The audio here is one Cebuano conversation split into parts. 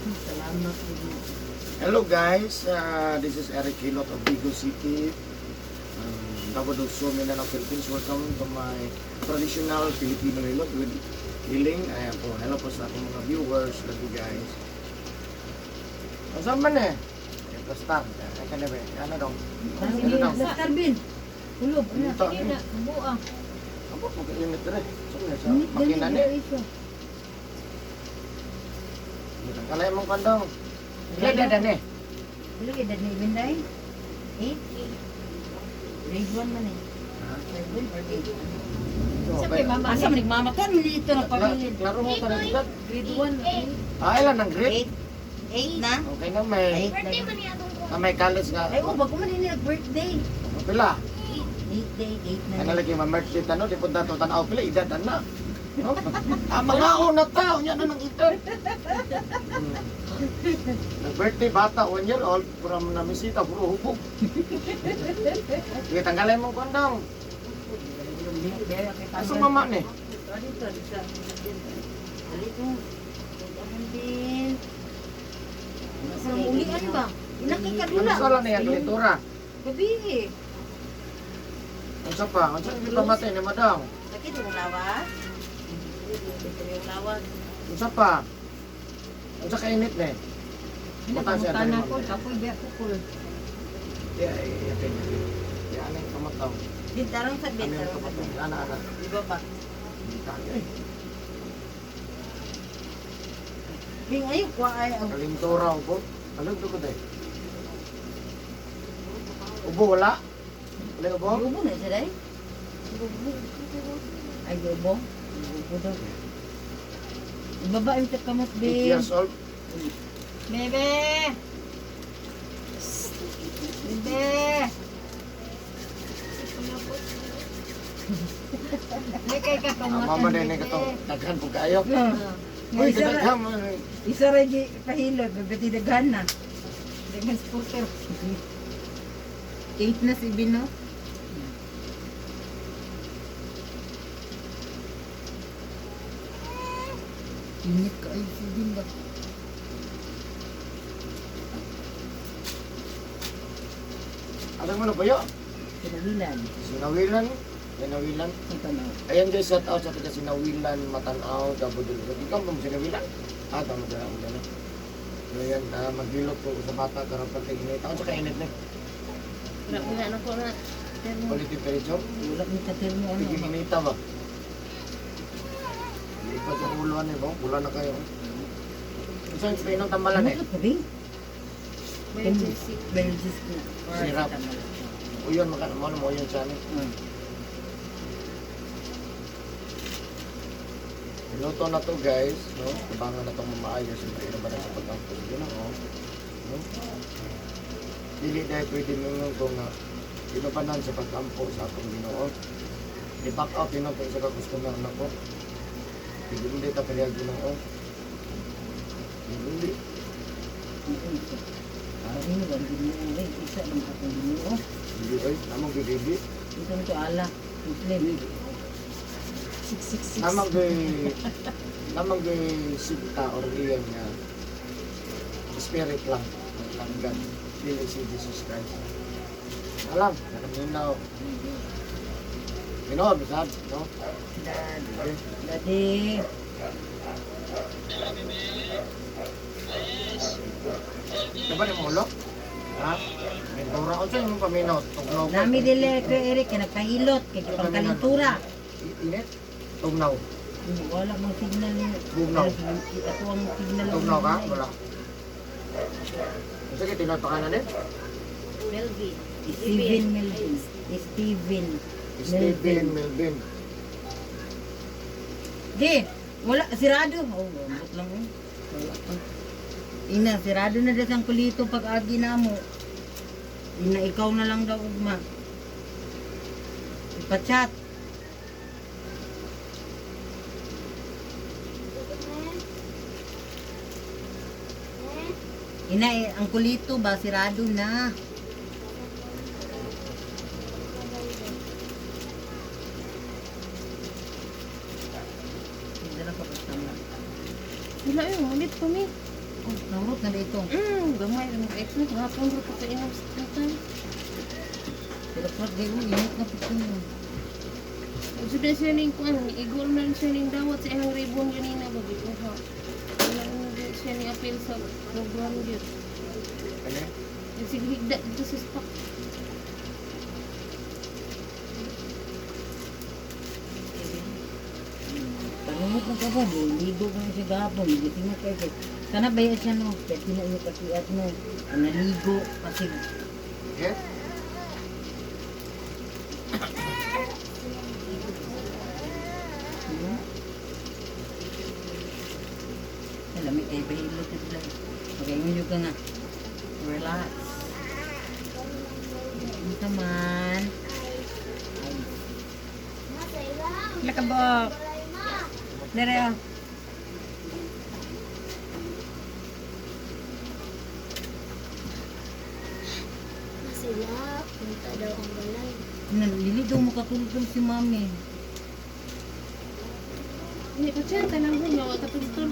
Salamat. Hello guys, this is Eric Hilot of Vigo City, Davao del Sur, Mindanao, Philippines. Welcome to my traditional Filipino hilot with healing. Ayan po, hello po sa akong mga viewers. Love you guys. Saan man eh? Ayan, basta. Ay, ka na ba? Ano dong? Ano dong? Carbin. Ulob. Ano? Dito. Sige na, buo. Abo po, kainit rin. Saan na sa makina ni? Kalay mong kandong. Hindi, dada ni. Ulo edad ni Binday? 8? Grade 1 man eh. Grade 1 or 8? So, Sa may mama. Asa man nagmama ka nito na pamilya. Klaro mo ka ng edad. Grade 1. Ah, ilan ang grade? 8 na? Okay na may. 8 na. Na may college nga. Ay, oh, bago man ini nag-birthday. Pila. 8 day, 8 na. Ano lagi ma-merch dito no, di punta to tan-aw pila edad na. No? Ah, mga una tao nya na nang edad. Nag-birthday bata, 1 year old, pura mo na misita, puro hubog. Sige, tanggalin mong kondom. Asa mama ni? Dito, dito. Dali ko. Din. Sa mulian ba? Inakikadula. Ano sala niya, klitura? Gabi. Unsa pa? Unsa ni pamatay ni madam? Sakit yung lawas. Sakit yung lawas. Unsa pa? Unsa kainit ni? Buta siya Pinakamutan dali, ako, ma'am. kapoy biya ko kul. Ya, ya, ya. Ya, anay kamataw. Din tarong sa bed, Ano yung tarong sa kamataw? bed. Ana, ana. Di ba pa? Hindi tayo eh. Bing ayo kwa ay ang Kalintura, ubo. Alog ko day. Ubo wala? Wala ubo? ubo na siya day. Ay ubo. Ubo daw. Ibaba yung kamot 8 bin. years old. Bebe! Bebe! May kay ka Ang mama din ni katong daghan po kayo. Uy, Isa ra, kadaghan mo. isa ra gi pahilot, babati daghan na. Daghan scooter. 8 na si Bino. Init ka ay si Bin ba? Alam mo na ba yun? Sinawilan. Sinawilan. Sinawilan. Ito na. Ayan guys, shout out sa taga Sinawilan, Matanaw, Davao del Sur. Ikaw ba mo Sinawilan? Ah, tama dyan, tama dyan. So ayan, maghilot po ko sa bata, karon pag init. Ako sa kainit na. Wala na ko na. Quality temperature. Wala ni katirmo ano. Tigil inita ba? Lipat sa ulo ano ba? Wala na kayo. Isang sa tambalan eh. Ano ka ba? Emergency. Belgisk na. Sirap. Uyon, maka mo mo yun siya ni. Luto na to guys, no? Tabangan na itong mamaayos. Siyempre, ino ba na sa pag-ampos? Ginoo. No? Dili dahil pwede nyo kung inubanan sa pag-ampo sa atong Ginoo. I-back out yun ang isa ka customer na ko. Hindi hindi ta pala Ginoo. Hindi. Ano ba Ginoo eh? Isa lang akong Ginoo. Hindi ay, namang gigigi. Ito na to ala. Muslim. 666. Namang gay sikta or iyan nga spirit lang lang God. Dili si Jesus Christ. Alam, nanaminaw. Ginoo, bisad, no? Dad. Okay. Daddy. Diba ni mo ulo? Ha? Mintura ko siya, yung paminaw. Tugnaw ko. Nami dili kay Eric kay nagpahilot kay pangkalintura. Init? Tugnaw. Wala mang signal ni. Bugnaw. Ako ang signal. Tugnaw ka? Wala. Sige, tinatakan na din. Melvin. Steven Melvin. Steven. Steven Melvin. Di, wala sirado. Oh, ambot lang eh. Wala pa. Ina, sirado na datang kulito pag agi na mo. Ina, ikaw na lang daw ugma. Ipachat. Ina, eh, ang kulito ba, sirado na. Dala ka pa tama. Wala yun, ulit ko mi. Naurot na dito. Gamay lang ex mo hapon ro pa inom sa tatay. Pero frog di ko init na pud ko. Sudah siya ning kuan, igol na siya ning dawat sa iyang ribbon ganina ba gikuha. Wala na gyud siya ni appeal sa program gyud. Ano? Sige higda dito sa stock. Panumot na ka ba? Ligo ka na siya gahapon. Gising na kayo. Sana ba yan siya no? Pwede na iyo kasiat mo. Naligo kasi Okay? Alam mo, eh, bahilo ka sila. Okay, yun ka nga. Relax. Ito man. Ay, Lakabok. Dere ah. Sila, punta daw ang balay. Dili daw makatulog si mami. Hindi ko siya tanang ko nga wa katultol.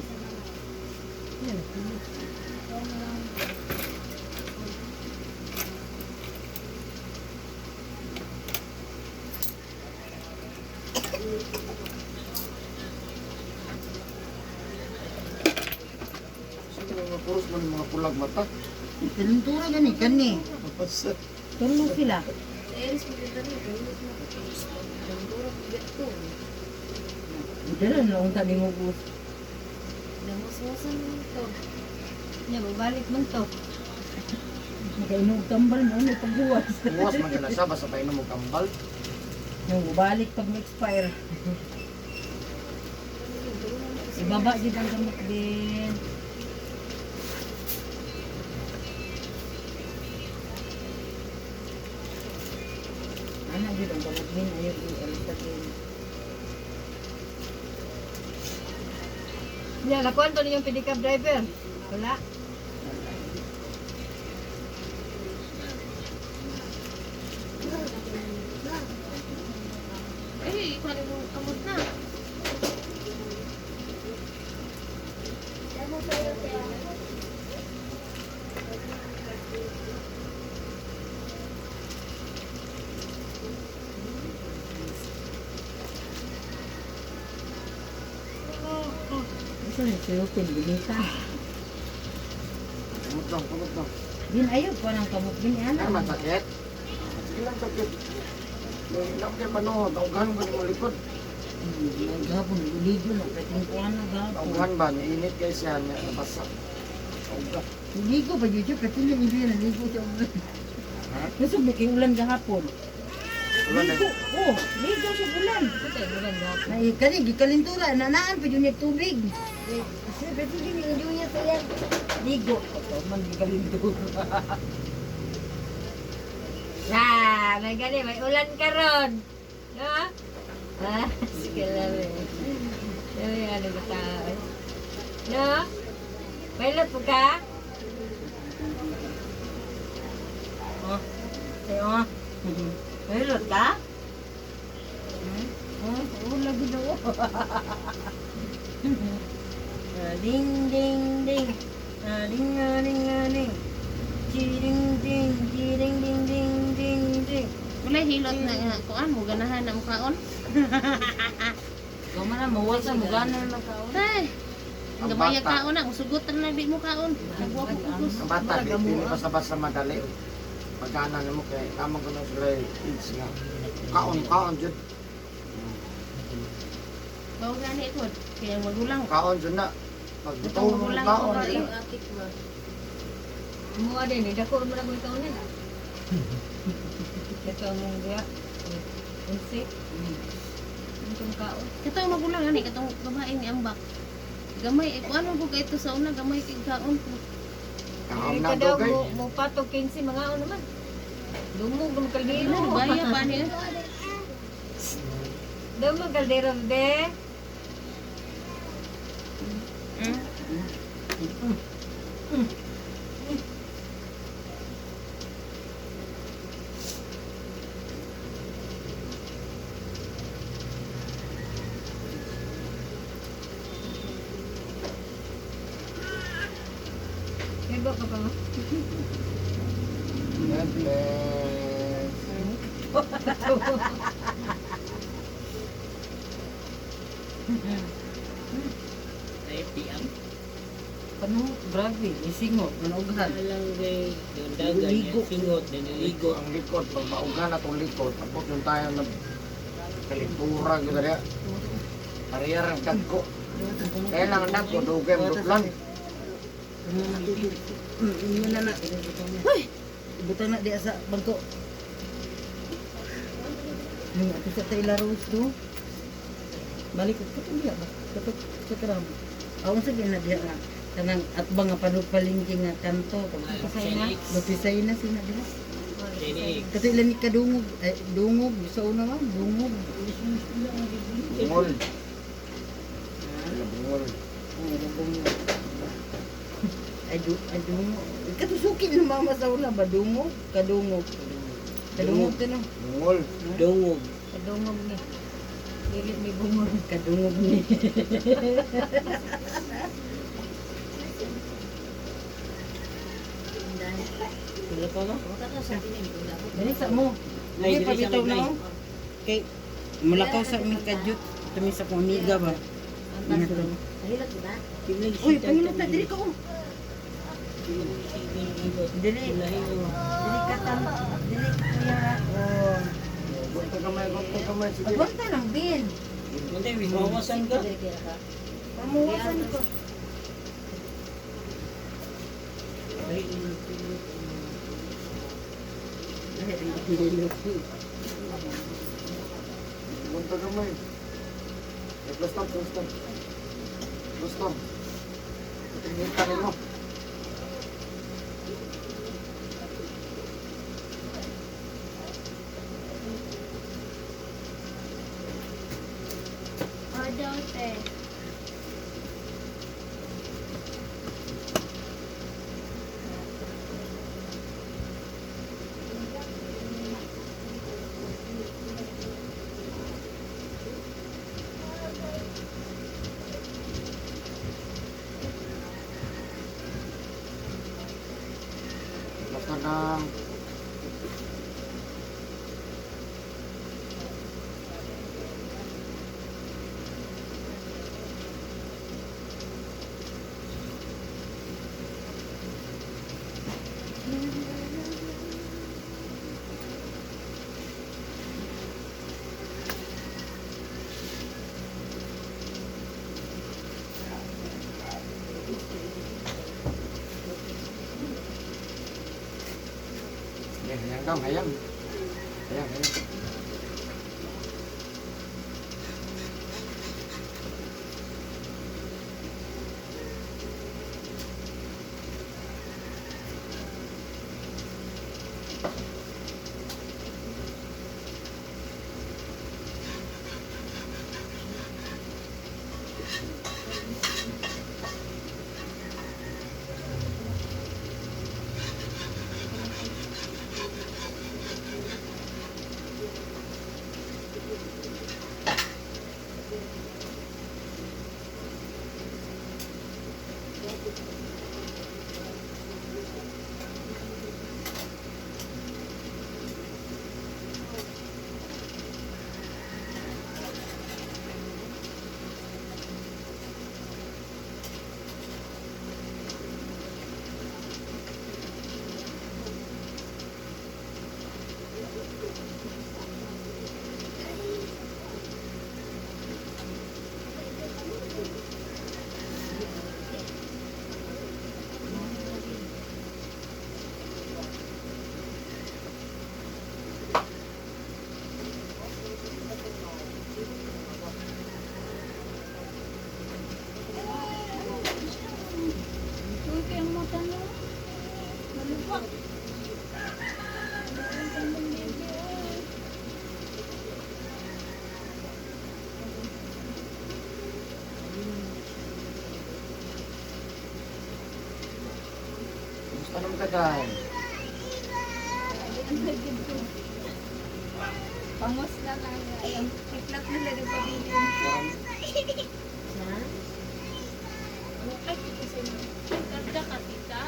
Sino mga puros man yung mga pulag mata? Tinuntura gani, kani. Basta. Tulog sila. Sa Aris mo din dali, ganun na ko. Dandura ko gato. Dala na unta ni mo bus. Damos-musan mo to. Nya babalik man to. Makainog tambal mo ano pagbuwas. Buwas man yun na siya, basta pa inom mo kambal. Yung balik pag ma-expire. Ibaba gid ang gamot din. Ana gid ang gamot din ayo i-alisa din. Nya lakuan to ninyong pedicab driver. Wala. Eh, ikaw mo amot na. Ito rin siya yung binita. Kumot lang, kumot lang. Din ayo pa ng kamot din ana. Ano man sakit? Sige lang sakit. May ilang kayo panuhod, taugahan ba ni likod? Gapon ligo na kating kuan na gapon. Taugahan ba, niinit kayo siya, niya nabasa. Tauga. Ligo pa jud siya pati lang hindi na ligo siya. Ha? Nasug may kay ulan gahapon. Ulan na. Ligo, oh, ligo siya ulan. Patay ulan gapon. Ay, kani gikalintura nanaan pa jud niya tubig. Siya pati jud niya enjoy niya sa yan. Ligo pa man gikalintura. Na, may gani, may ulan karon. No? Ah, sige lang. Eh. Ay, ano ba tao? No? Pilot po ka? Oh. Ayo. Pero ta? Hmm? Oh, oh lagi daw. Ah, ding ding ding. Ah, ding ah, ding ah, ding. Ding ding ding ding ding ding ding. Wala hilot na nga kuan mo ganahan na mo kaon. Ikaw man na mawasa mo gana na kaon. Tay. Ang Gamay bata. kaon na, musugot na di mo kaon. Nagwa ko kugos. Ang bata, di dili basta-basta madali. Pagkana nimo kay tamang ko na sila kids nga. Kaon, kaon jud. Bawo gani ko. Kaya magulang. Kaon jud na. Pag Itong mo magulang kaon ko jud yung na. atik ba. Mua din, eh. Dako mo na kung ikaw na. Ito ang mong diya. Unsi. Itong kaon. Katong magulang ani katong babae ni ambak. Gamay eh, kuan mo ko ito sa una gamay kay kaon ko. Kaon Dili na ka daw dugay. mo, mo patog 15 mga ano naman. Dumog ang kaldero. Ano baya pa niya? Dumog kaldero be. Ibo ka pa mo. God bless. Ano? Grabe, isingot, manughan. Alang kay dagan Ligo. singot niligo. Ang likod, pag mauga na itong likod, abot yung tayo na kalintura, gano'n niya. Parehar ang dagko. Kaya lang ang dagko, dugay ang duplan. Yun na na. Hoy! Butang na diya sa bangko. Yung ato sa Taylor Rose do. Balik ko kato diya ba? Kato sa karam. Awon sa gina diya nga. Kanang atbang nga palugpalingki nga kanto. Pasay na. Bapisay na sina diya. Tinig. Kato ilan ni kadungog, ay, dungog, sa una man, dungog. Bungol. Bungol. Dungog. Ay, du, ay dungog. Katusuki ng mama sa una ba? Dungog? Kadungog. Kadungog ka no? Bungol. Dungog. Kadungog ni. Dili ni bungol. Kadungog ni. Wala pa ba? Dali sa mo. Nay, Hindi dili sa pabitaw na may- oh. Kay mulakaw sa mi kadyot tumi sa kong amiga ba. Ina to. Nahilot ba? Uy, pangilot na dili ka oh. Dili. Dili ka tam. Dili kuya. Oh. Gunta kamay, gunta kamay. Sige. Agwanta lang bin. Munti, mawasan ka. Pamuwasan ko. Gunta kamay. Eh, plus stop, plus stop. Plus stop. Tingin ka rin mo. O daw, te. Basta na. Eh, hayang daw, hayang. Hayang, hayang. Uy, kaya mo tanong. Malupak. Gusto naman ka dahil. Pangos na lang. Ayang tiklat na lang yung pabilin. Ay, kasi na. Karga ka, tita.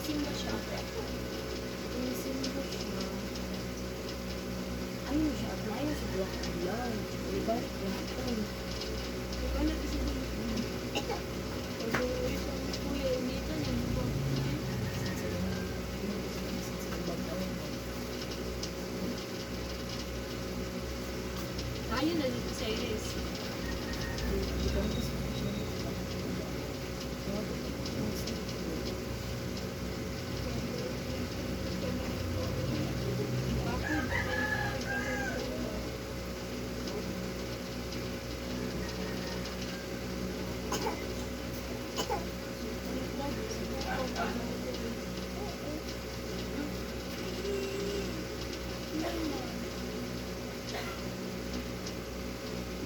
Simba siya. Simba siya. Ayun siya, apply sa buwak adlaw. Ibalik na. Tayo na dito sa Iris.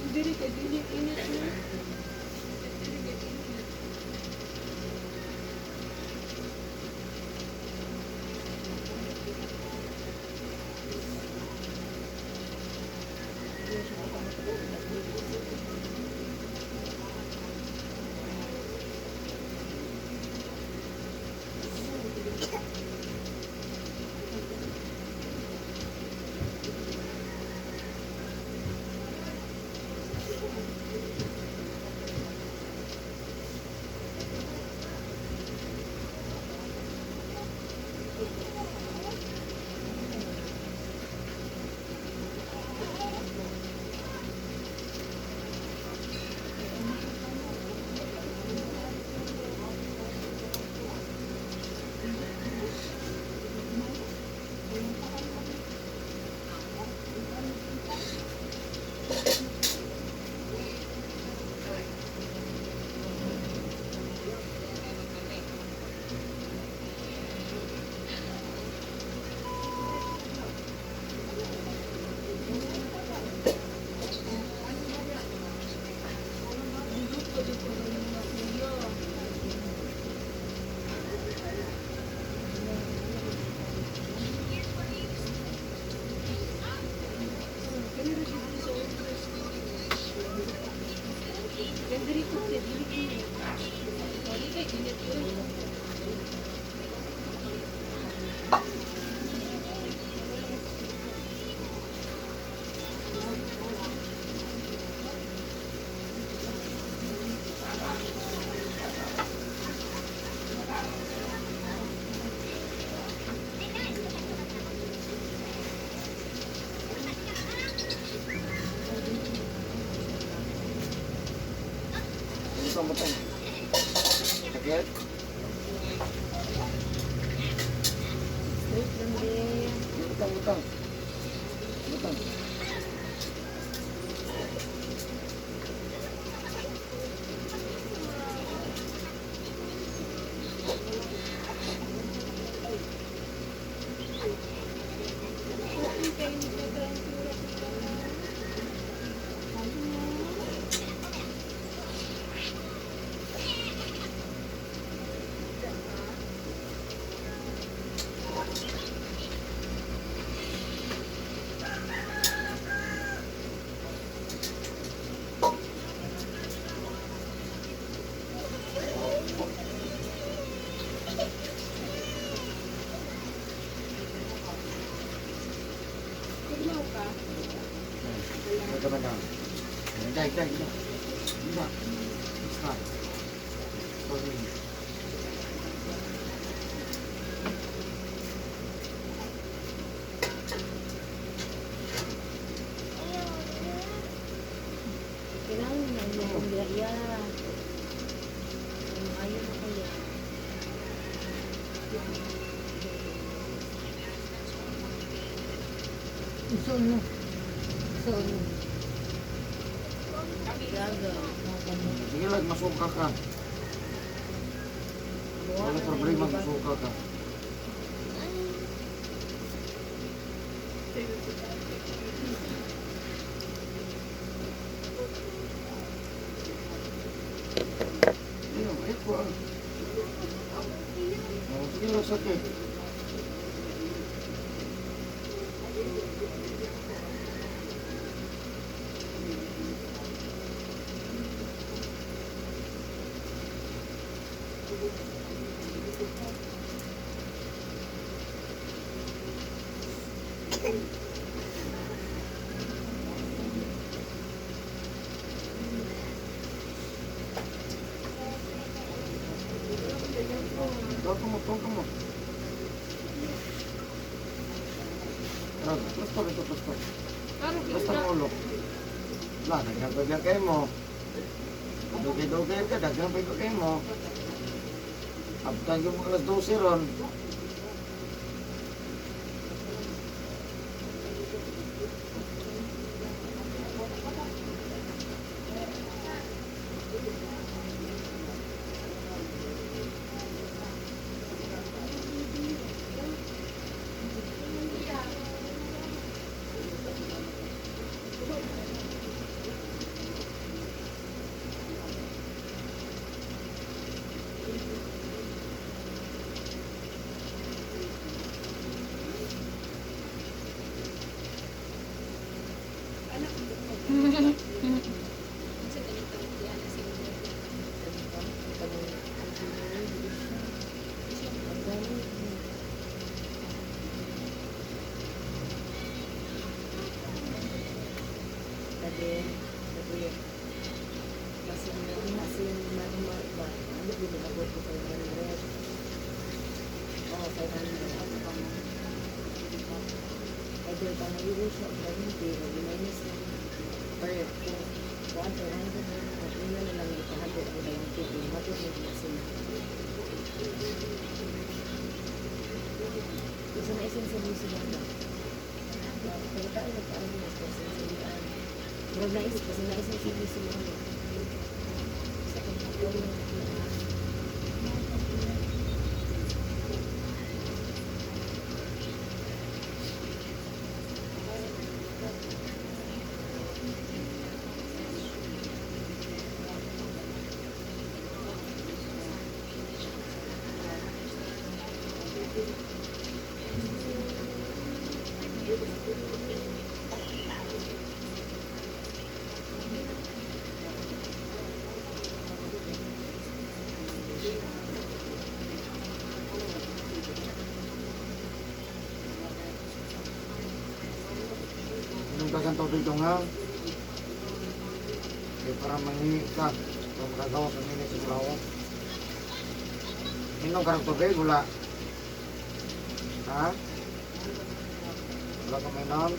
Dili kay dili init na. Dili kay init. Ganda rito kay dili init. Dili kay init yun. Butang, butang. Sakit? Wait lang din. Butang, butang. Butang. Ito ba na? Dai, dai, dai. Diba? Stop. Sorry. Kailangan na yung biyaya. Ayaw na kaya. Isuon mo. Isuon mo. Gaga. Sige lang, masuka ka. Wala problema, masuka ka. Ayun, ay ko ah. Oh, sige lang, sakit. Tuwag mo, tuwag mo. Tara, gusto, gusto, gusto. Basta ang ulo. Wala, daghang pa kayo mo. Dugay-dugay ka, daghang pa kayo mo. Abtan yung mga alas 12 ron. Sabi, sabi, basin basin man ba, ano din nabot ko 500. Oh, 500 ako pa mo. Ay, dahil pa nag-iwi siya, og 90, mag-minus na. Per, kung kuwan, 500 na, una na lang ipahagod ang 90, matod na din sila. Isa na isang sabi sila na. Pero tayo nagpaano na sa sabihan. Murag nais, kasi nais ang sabi sila na. Sa kanya, Inom ka kang tubig dong ha. Kaya para mangi ka. Para makagawa sa minit sa lawa. Inom ka ng tubig, wala. Ha? Wala ka mainom?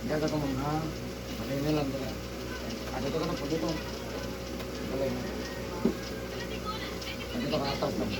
Gaga ko ma'am ha. Malay na lang dala. Ano to ka na pag ito? Malay na. Ano to ka atas lang.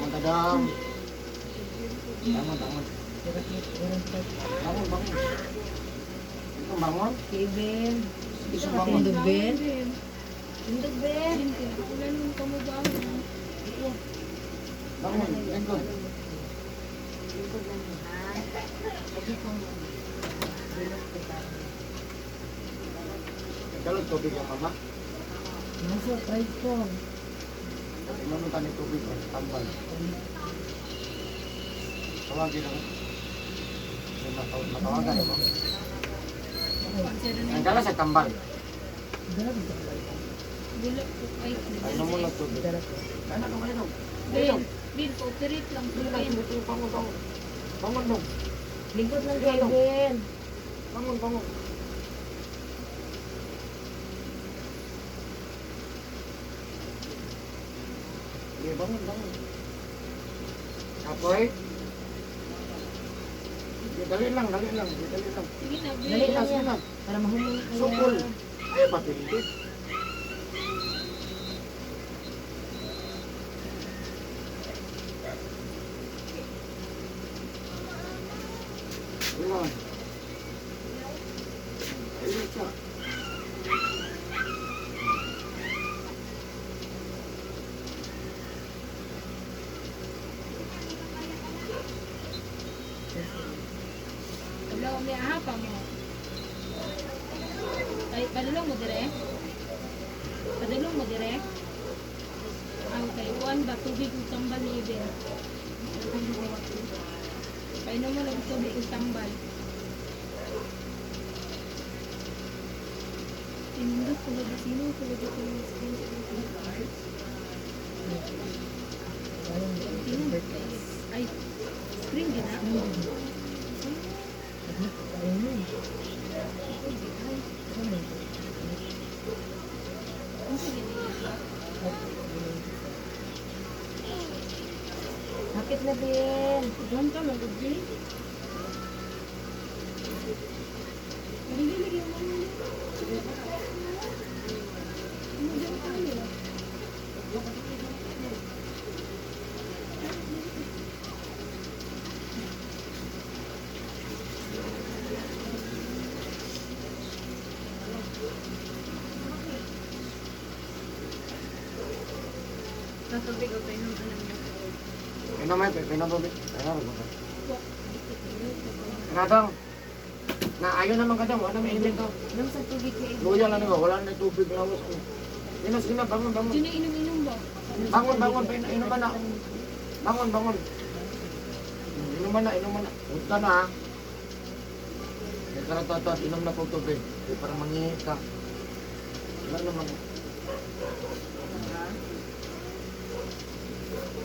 Bangon ta dong. Bangon, bangon. Bangon, bangon. Ikaw bangon? Kevin. Sige, bangon. Tindog, Ben. Ben. Tindog, Ben. Ben, kinaulan mo ka mo ba? Bangon, lingkod. Lingkod lang mo, ha? Lagi kong dulot kita. Nagdalog tubig ang mama. Nasa try ko. Inom mo tani tubig ang tambal. Tawagin ako. May matawagan ako. Nagdala sa tambal. Dili ko kay. Ay, inom mo lang tubig. Ay, na, kayo dong. Ben, Ben, cooperate lang po, Ben. Bangon, bangon. Bangon dong. Lingkod lang, Kevin. Bangon, bangon. Sige, bangon, bangon. Kapoy? Sige, dali lang, dali lang. Sige, dali lang. Sige na, Ben. Dali Sige na, lang sige yan. na. Para mahumon kayo. Sukol. Ay, patindi. Iwan. Ayun siya. Wala, may aha pa mo. Ay, padulong mo dire? Padulong mo dire? Ang kay kuan ba tubig ug tambal ni Eben. Painom mo lang tubig ug tambal. Tinindot ko lagi sino ko lagi ko yung screen. Ay, screen din na. Ang sige niya. Hapit na, Ben. Ganto lang gud eh. Dili lagi mo. Ano dyan tayo? Natubig o tayo ng alam mo. Inom ay, inom tubig. Ayun, ayun. Kadang. Na ayon naman kadang, wala may imin to. Inom sa tubig, Kevin. Luya lang nila, wala na tubig lawas. Inom, sige na, bangon, bangon. Diyan na inom-inom ba? Bangon, bangon, inom ba na? Bangon, bangon. Inom na, inom na. Punta na ha. Kaya karatatat, inom na po tubig. Kaya parang mangihi ka. Wala naman.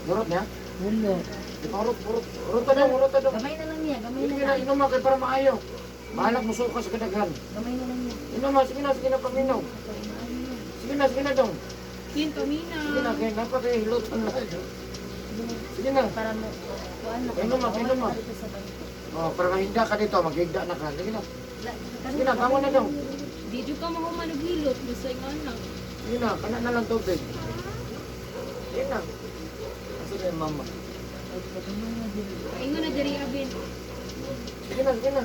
Murot niya? Wala. Di pa urot, urot. Urot na daw, urot na daw. Gamay na lang niya, gamay Sige na na, lang. inom na kay para maayo. Bahalak mo suka sa kadaghan. Gamay na lang niya. Inom na, sige na, paminaw. Sige na dong. Yun, pamina. Sige na, kaya napakahilot ang lahat. Sige na. Para mo, kuan na. Inom na, inom na. Dito sa bangko. Oh, para mahigda ka dito, maghigda na ka. Sige na. Sige na, bangon na dong. Di jud ka mahuman og hilot basta yung anak. Sige na, kana na lang tubig. Sige na. Asa na yung mama? Paingon na diri abin. Sige na, sige na.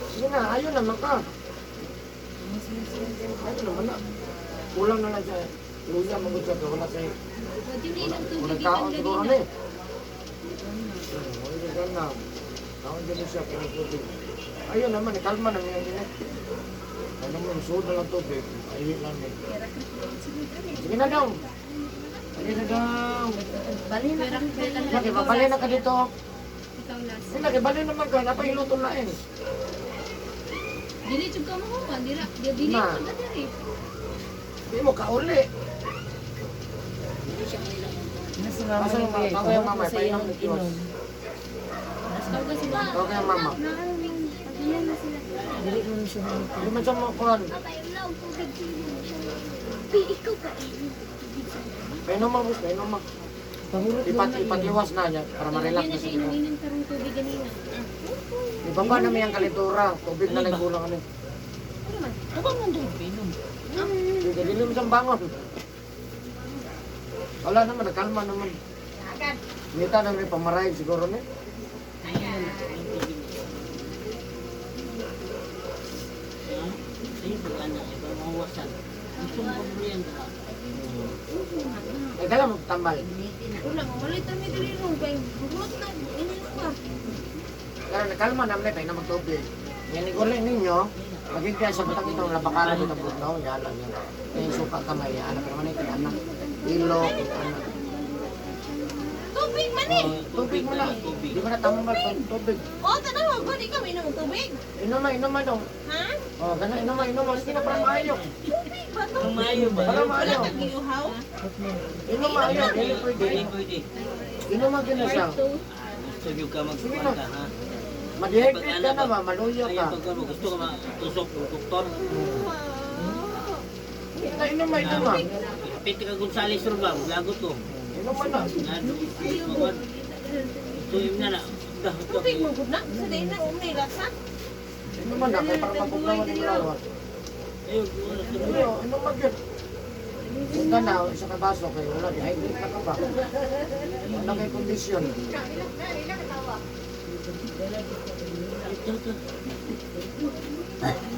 Sige na, ayun naman ka. Ayun naman na. Kulang na lang siya. Luya, magod siya. Wala siya. Pwede na inom tubig Walang gikan kaon siguro ganina. na eh. Wala ka na. Kaon din siya, pinagtubig. Ayun naman, eh, kalma na niya niya. Ano mo, suod na lang tubig. Ayun lang eh. Sige na daw. Sige na daw. Bali na Pero kami. Lagi, babali na ka dito. Ikaw last. Sige na, kibali naman ka. Napahiluto na eh. Dili jud ka mahuman dira. Di dili Na. jud ka diri. Hindi mo kauli. Nasa mama Asa ni yung Kuya. tawag yung mama, Sa iyong painom ng Diyos. inom. Tawag ka si mama. Tawag yung mama. Ayan na sila. Dili mo siya humiti. Hindi man siya makuhan. Painom og tubig sa inyo. Pi, ikaw pa inom og tubig sa inyo. Painom mo, boss. Painom mo. Pahurot mo Ipat, na ipatiwas na niya para ma-relax Hindi na na siya siya. inom-inom karong tubig ganina. Ibaba na may ang kalitura. Tubig na lang kulang ano. Ako man doon, pinom. Hindi mo siyang bangon. Wala naman, nagkalma naman. Ngita na may pamaray siguro ni. Ha? Ay, pag anak, iba mawasan. Gusto mo pag ka. Ay, dala mo tambal. Wala, mawalit kami diri ron kay buhot na ini pa. Pero nagkalma naman eh, na magtubig. Yan iguli ninyo, magiging sa batang itong labakaran dito butnaw, yalan yan. Kaya suka kamay, anak naman ito, anak. Ilo, anak. Tubig man eh. Tubig mo na. Tubig. Di ba na tambal tubig? Oh, tanaw ko di ka minom tubig. Inuma, inuma dong. Ha? Oh, gana, inuma, inuma. Sige na, parang maayo. Tubig ba to? Ang maayo ba? Parang Wala maayo. kang giuhaw? Inuma, ayo. Dili pwede. Pwede, pwede. Inuma gina siya. Gusto nyo ka Sige na. magkuhan ka, ha? Madihydrate ka na ba? Maluya Ayaw ka. pag ano, gusto ka matusok ng doktor. Na, inuma, inuma. Pwede ka Gonzales ro ba? Lagot to. Inuma na. Ano? Gusto yun na na. Dah, dah. Tubig man gud na. Sa day na umay rasa. Inuma na, kaya parang mapugnawan yung lawas. Ayun, wala. Ano, inuma gyud. Punta na, isa ka baso kayo. Wala, dehydrate na ka ba? Wala kay kondisyon. Ito, ito.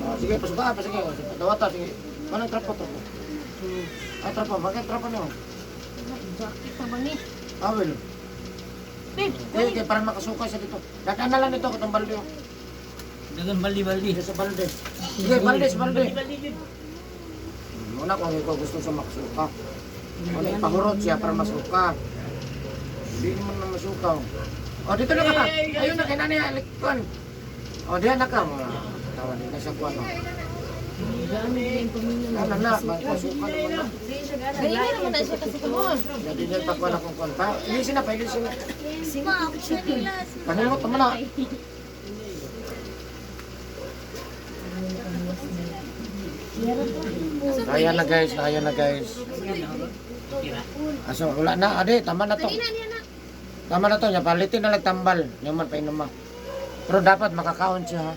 Oh, sige, pasuka, pa, sige. Dawata, sige. Manang trapo, trapo. Ay, trapo, bakit trapo niyo? Jacket pa ba ni? Ah, well. Babe, Okay, okay, para makasukay sa dito. Dadaan na lang dito, katong balde. Oh. Dagan baldi-baldi. Dito sa balde. Sige, balde, sa balde. Baldi-baldi yun. Muna kung ikaw gusto sa makasuka. Wala, ipahurot siya para masuka. Hindi naman na masuka. Oh. Oh, dito na ka. Ayun na, kay nanay, alikuan. Oh, diyan na ka. Mga tawa din na siya kuan. Oh. Ano na, masuka naman na. Ganyan naman na siya kasi kamon. Jadi niya pakuan akong kuan pa. Ilisin na, pailisin na. Ma, ako sa nila. Panimot naman na. Ayan na guys, ayan na guys. Aso, wala na, ade, tama na to. Dali na niya na. Tama na to, niya palitin na lang tambal. Nyaman pa inuma. Pero dapat makakaon siya ha.